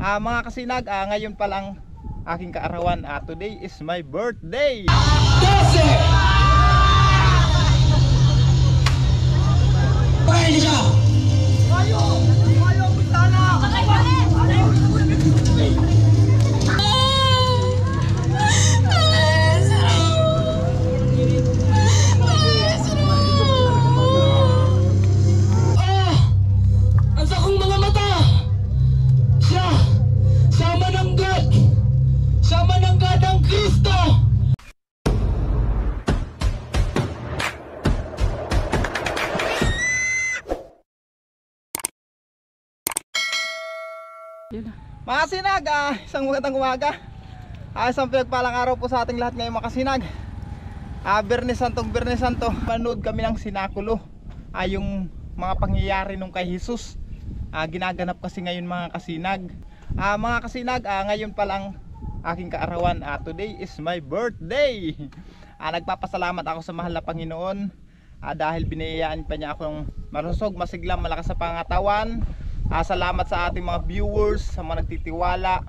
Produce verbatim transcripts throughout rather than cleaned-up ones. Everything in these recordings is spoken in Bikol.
Ah, mga kasinag, ah, ngayon pa lang aking kaarawan. Ah, today is my birthday. Ah! Ang sakong mga mata! Siya! Siya mananggad! Siya mananggad ang Kristo! Mga sinag, ah, isang magandang umaga. Ah, isang pinagpalang araw po sa ating lahat ngayon, mga kasinag. Ah, Biyernes Santong Biyernes Santo, manood kami ng sinakulo. Ah, yung mga pangyayari nung kay Jesus. Ah, ginaganap kasi ngayon, mga kasinag. Ah, mga kasinag, ah, ngayon pa lang aking kaarawan. Ah, today is my birthday. Ah, nagpapasalamat ako sa mahal na Panginoon. Ah, dahil biniyayaan pa niya akong malusog, masigla, malakas sa pangatawan. Ah, salamat sa ating mga viewers, sa mga nagtitiwala.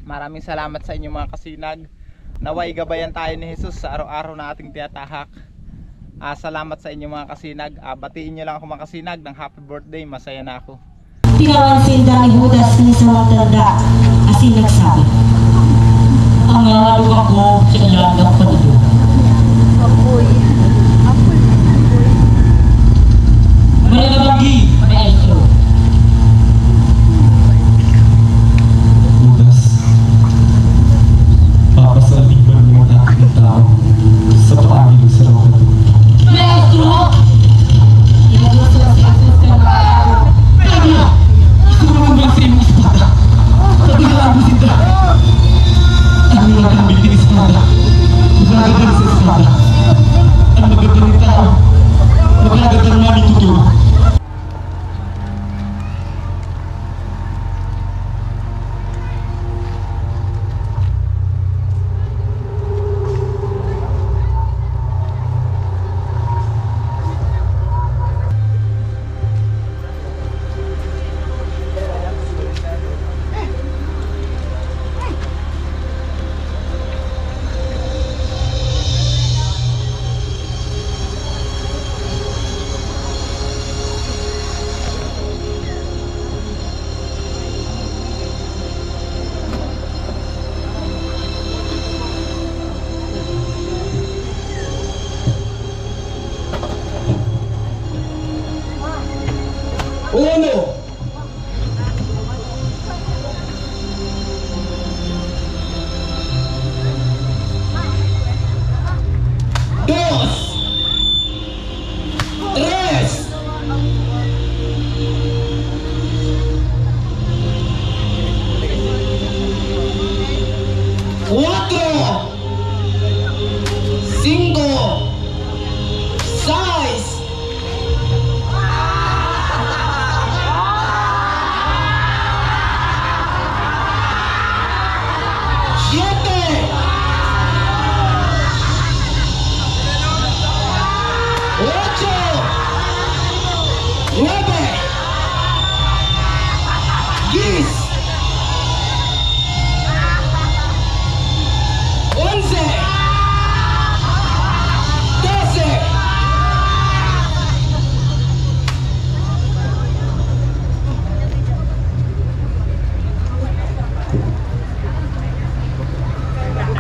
Maraming salamat sa inyo, mga kasinag. Naway gabayan tayo ni Jesus sa araw-araw na ating tinatahak. Ah, salamat sa inyo, mga kasinag. Ah, batiin niyo lang ako, mga kasinag, ng happy birthday. Masaya na ako. Tinawan sinda ni Judas nin sarong tanda, asin nagsabi, "Ang mga luha ko sa ilang nagpanido." Mananabanggi, Maestro. Judas, papasaldiban mo ang aking tao sa paagi ng sarong bato. Maestro! Inagos na si Jesus kan mga tao. Tama! Gusto ko naman sa imong espada. Pagbilaan mo sinda. Ano ang gamit ng espada? Magagadan sa espada. Ang magagaling tao, magagadan man ito. Uno. Dos. Tres. Cuatro. Cinco. Seis. Siete. Ocho. Nuebe. Diez. Onse. Dose.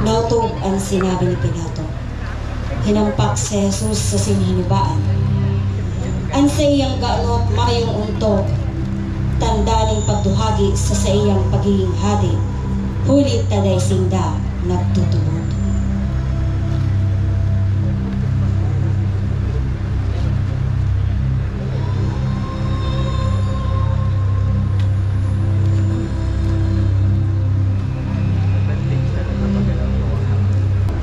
Naotob an sinabi ni Pilato. Hinampak si Jesus sa sinhinubaan. An saiyang ganot mayong ontog, tanda nin pagduhagi sa saiyang pagiging hade, huli ta dai sinda nagtutubod.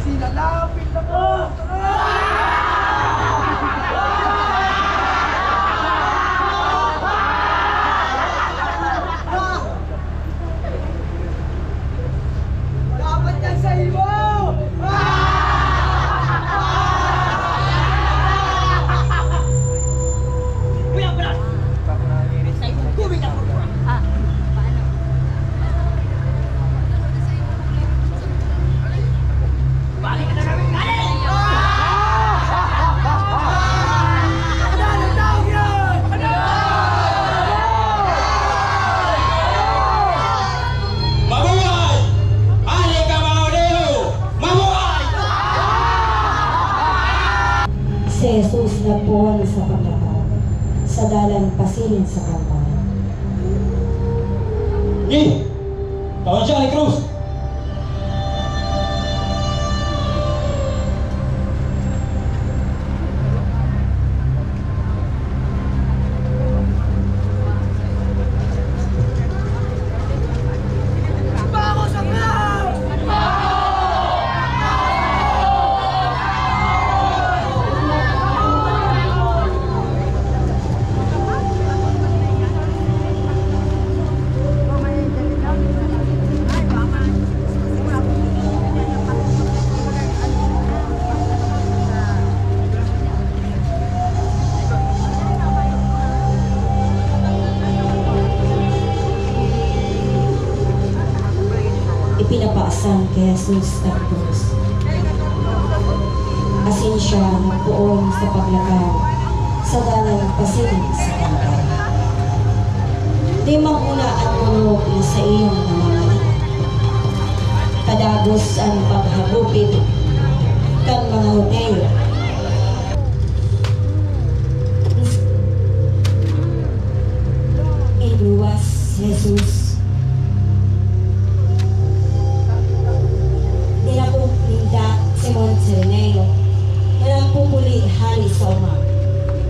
Sinalapit na po! Dapat yan sa imo! sa paglakad, sa dalan pasiring sa Kalbaryo. Di! Tawan siya ni krus! Ipinapasan ki Jesus an krus. Asin siya nagpoon sa paglakad sa dalan pasiring sa Kalbaryo. Di magmula an monog na saiyang namamalit. Kadagos an paghagupit kan mga Judio. Inuwas si Jesus. Dinakop ninda si Simon Cireneo na nagpupuli hale sa uma,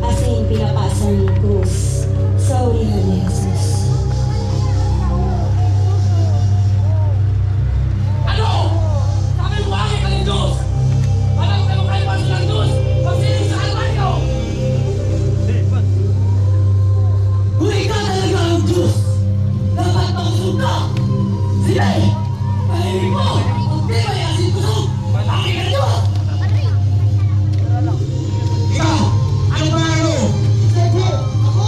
asin pinapasan nin krus sa orihan ni Jesus. Ano? Sabi mo, aki ka nin Diyos! Parang kayo kayo pa silang Diyos! Magsiring sa Kalbaryo! Kung ikaw talaga ang Diyos, dapat makusog ka! Sige! Tahimik mo! Magtibay asin kusog! Aki ka nin Diyos! Ikaw, ano pangalan mo? Joseph po. Ako?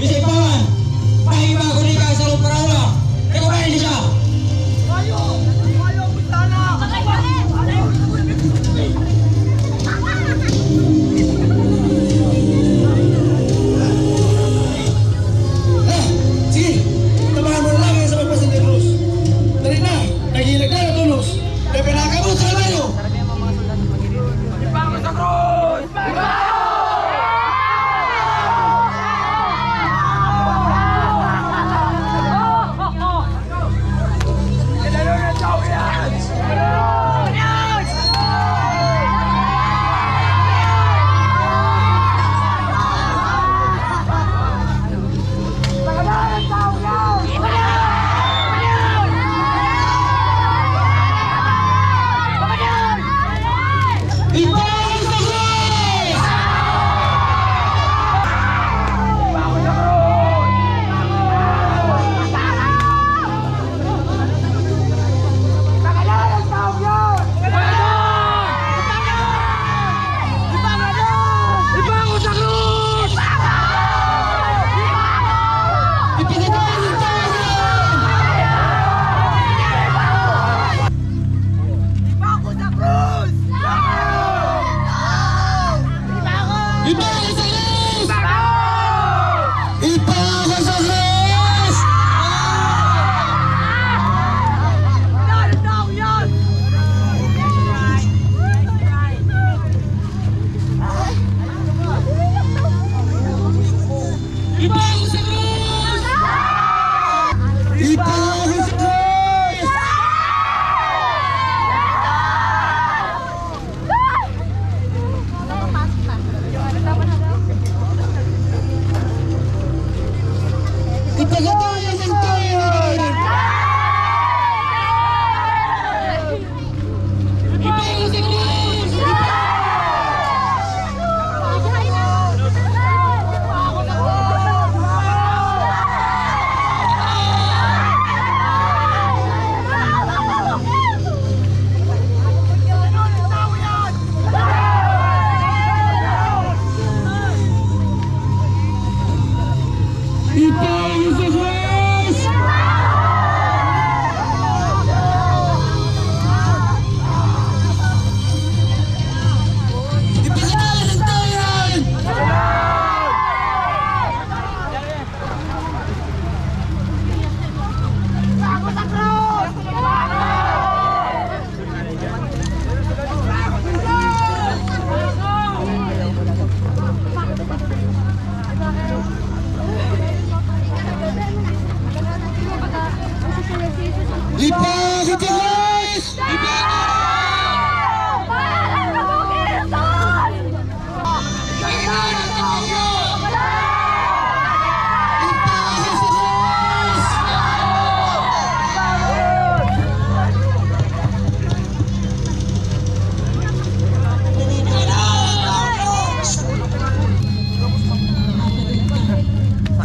Joseph Pawan. Pahiba ko ni ka sa luparawa. Kaya ba hindi siya? Mayo! Mayo, Putana! Ah, sige, tabangan mo na lang sa pagpasang ni Cruz. Dali na, naghihilag na ang tulos. Kaya pinakabot sa layo. Ibangon sa krus! Ibangon sa krus! Ibangon! Ibangon! Ibangon sa krus! Ibangon! Ibangon sa krus! Ibangon sa krus! Ibangon sa krus! Ibangon sa krus! Ipagkatuya ng tuya! Ipagkatiwas! Ipagkatiwas!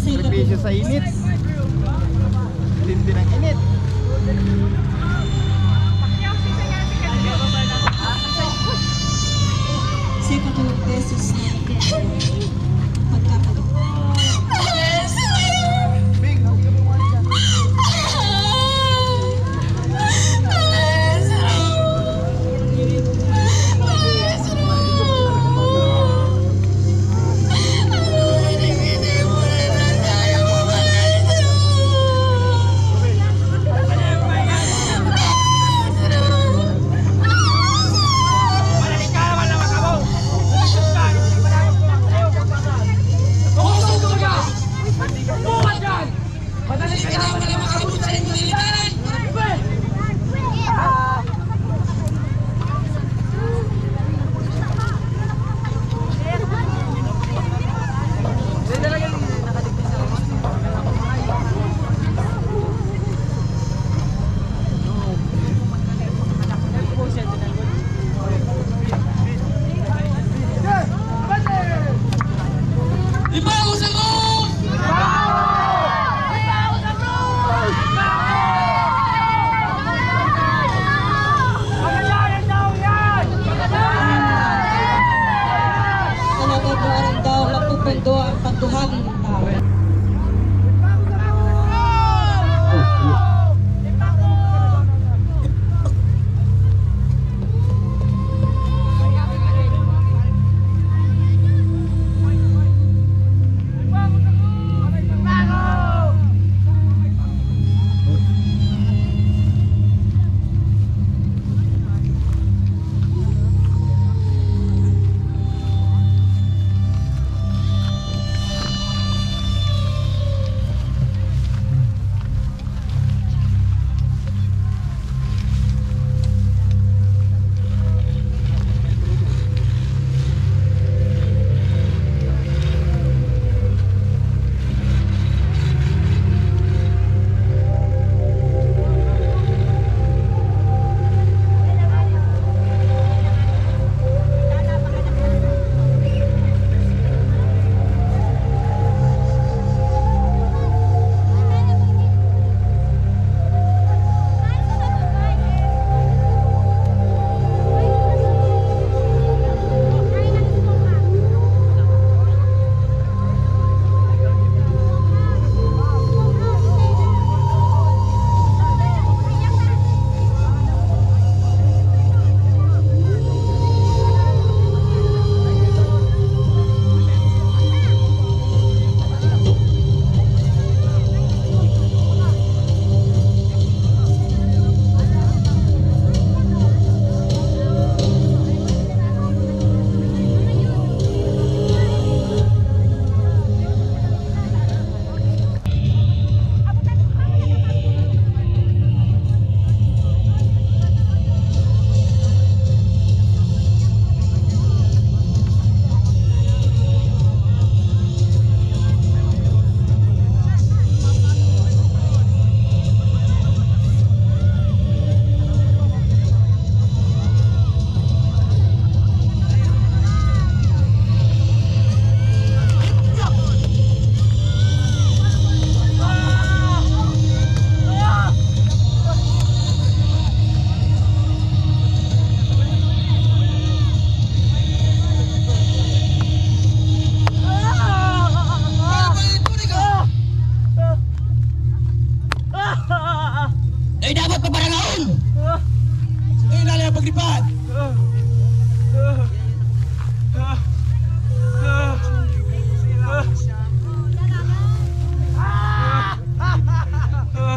Sakripisyo sa init. Tindi ng init. Kasi katulong beses na pagkakataon. Talaga, buwan daw, magpupundo ang pagduhagi ng tao. Dai dapat paparangaon! Dai na lang pagripad!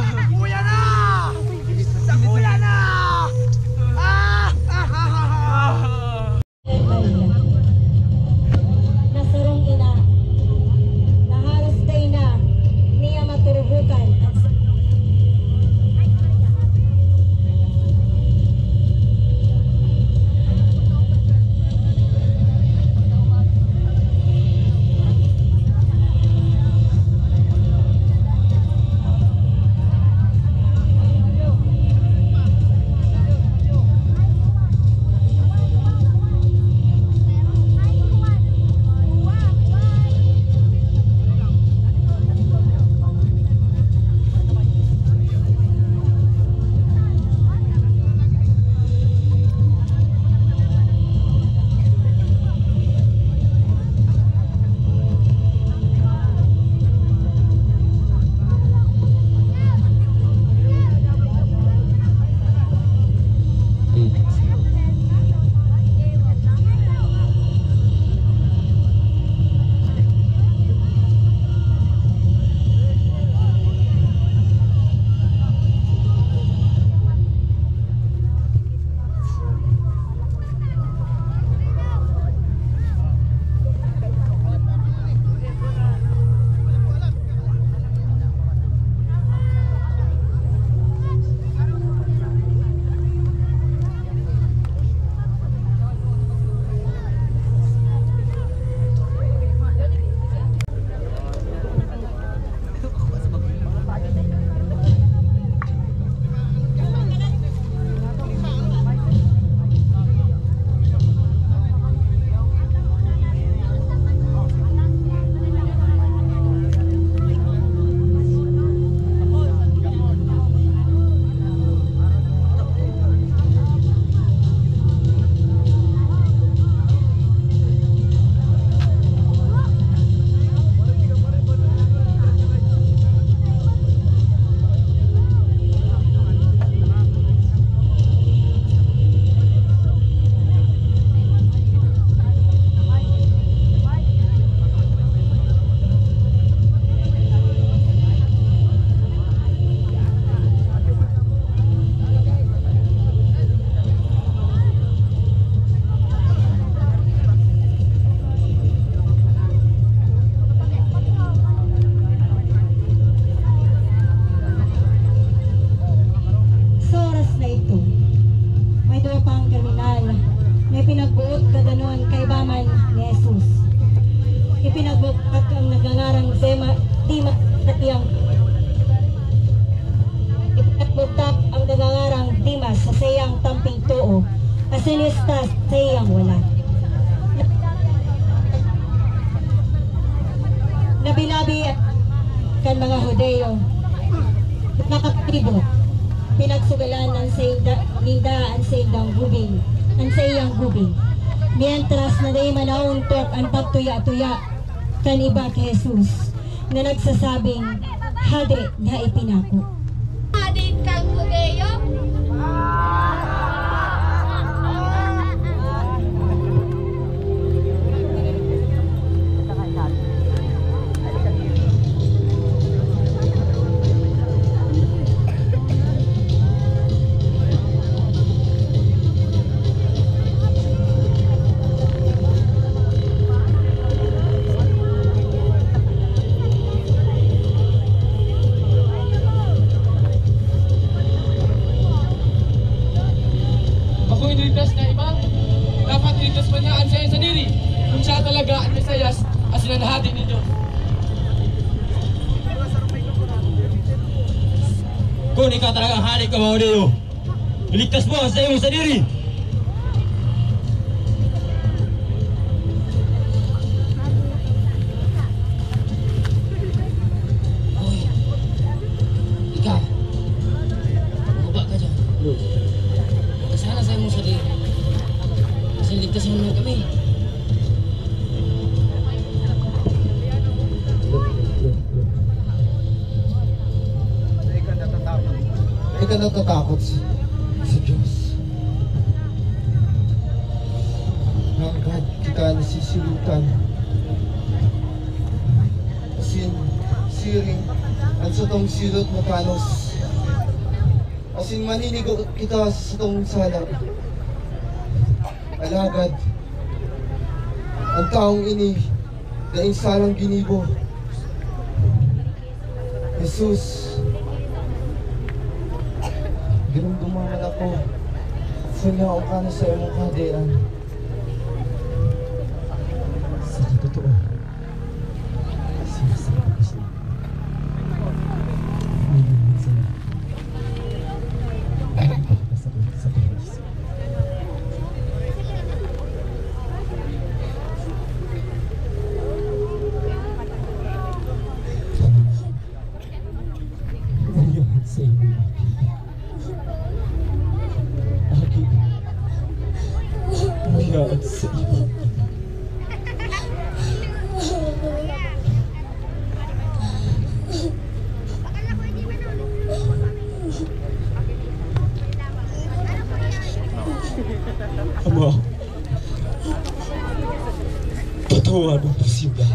Sakuya na! Sakuya na! Ah! Na sarong ina, na haros dai na niya maturuhokan. saiyang tamping too, asin esta saiyang wala. Nabilabi kan mga Judio, nakapatibo, pinagsugalan an sainda, ninda an saindang gubing, an saiyang gubing. Mientras na dai man naontok an pagtuya-tuya kan iba ki Jesus na nagsasabing, "Hade na ipinako." Hade kan Judeo? Bako iligtas na iba, dapat iligtas man niya an saiyang sadiri, kun siya talaga an Mesiyas asin an Hade nin Dios. Kun ikaw talaga an hade kan mga Judio, iligtas mo an saimong sadiri. Hoy, ikaw, bumaba ka diyan. Iligtas mo an saimong sadiri. Kasi iligtas mo naman kami. Dai ka natatakot sa, sa Dios. Hanggadan kita nasisilotan. Asin siring an satong silot matanos. Asin maninigo kita sa satong sala. Alagad, an tawong ini, daing salang ginibo. Jesus, giromdoman man ako, sanyaon ka na sa imong kahadean. Sa katotoo, sinasabi ko sa inyo, may minsan, sa, sa, sa, Uya sa imo, Aki. Uya sa imo. Ama, patawaron mo sila.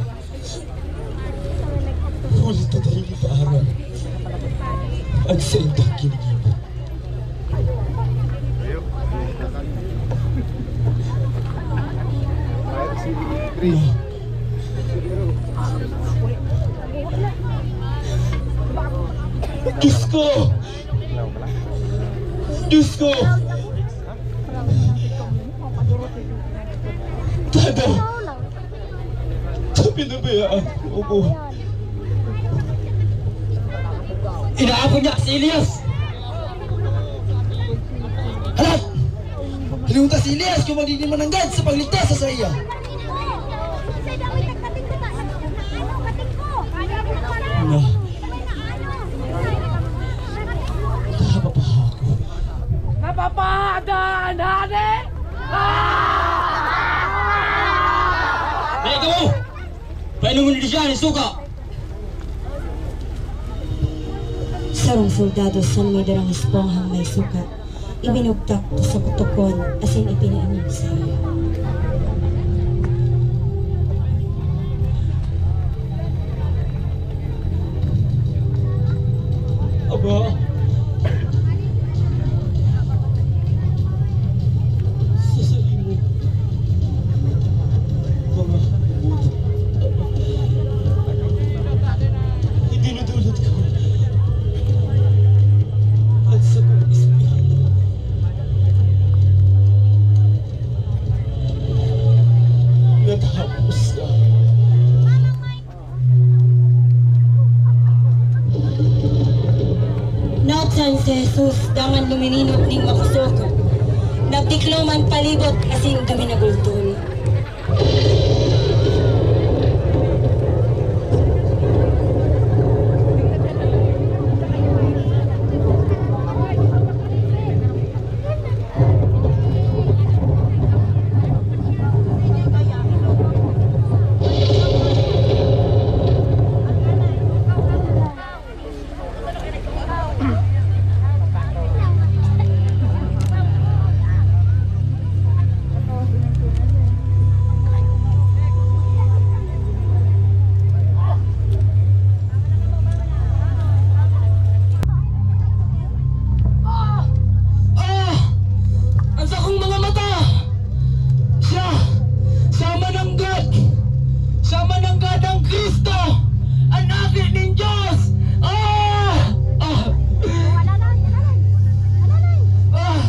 Huli ta dai niya paaram an saindang ginigibo. Diyos ko! Diyos ko! Dada! Pinabayaan mo ako. Inaapod niya si Elias. Hala! Halimutan si Elias kung magiging mananggad sa pagligtas sa saiya. Na. Napapaha ako. Napapaha an hade? Ah! Dai kamo! Painomon nindo siya nin suka! Sarong soldado san may darang esponhang may suka, ibinugtak sa kutukon asin ipinainom saiya. Aba, sa saimo mga buot, idinudulot ko an sakong espiritu. Natapos na. San si Jesus dangan lumininok ning makosog. Nagtikloman palibot asin duminagultol. Ah! Ang sakong mga mata! Siya! Siya mananggad! Siya mananggad ang Cristo! An Aki nin Dios! Ah! Ah! Ah!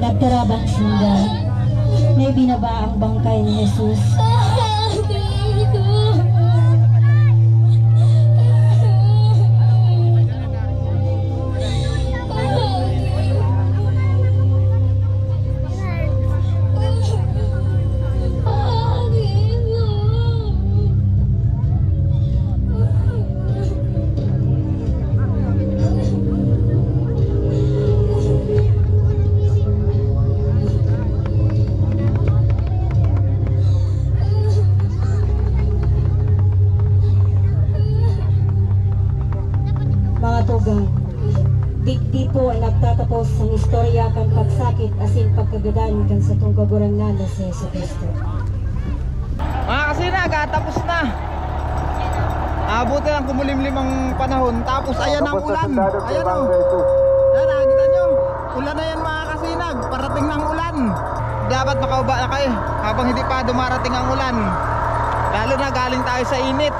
Nagtarabang sinda. May binaba ang bangkay ni Jesus. Mga tugang, digdi po nagtatapos ang istorya kan pagsakit asin pagkagadan kan satong Kagurangnan na si Jesu-Cristo. Mga kasinag, ah, tapos na. Ah, buti lang kumulimlim ang panahon. Tapos ayan ang ulan. Ayan, oh. Ayan, nakikita nyo. Ulan na yan, mga kasinag. Parating na ang ulan. Dapat makauba na kayo habang hindi pa dumarating ang ulan. Lalo na galing tayo sa init.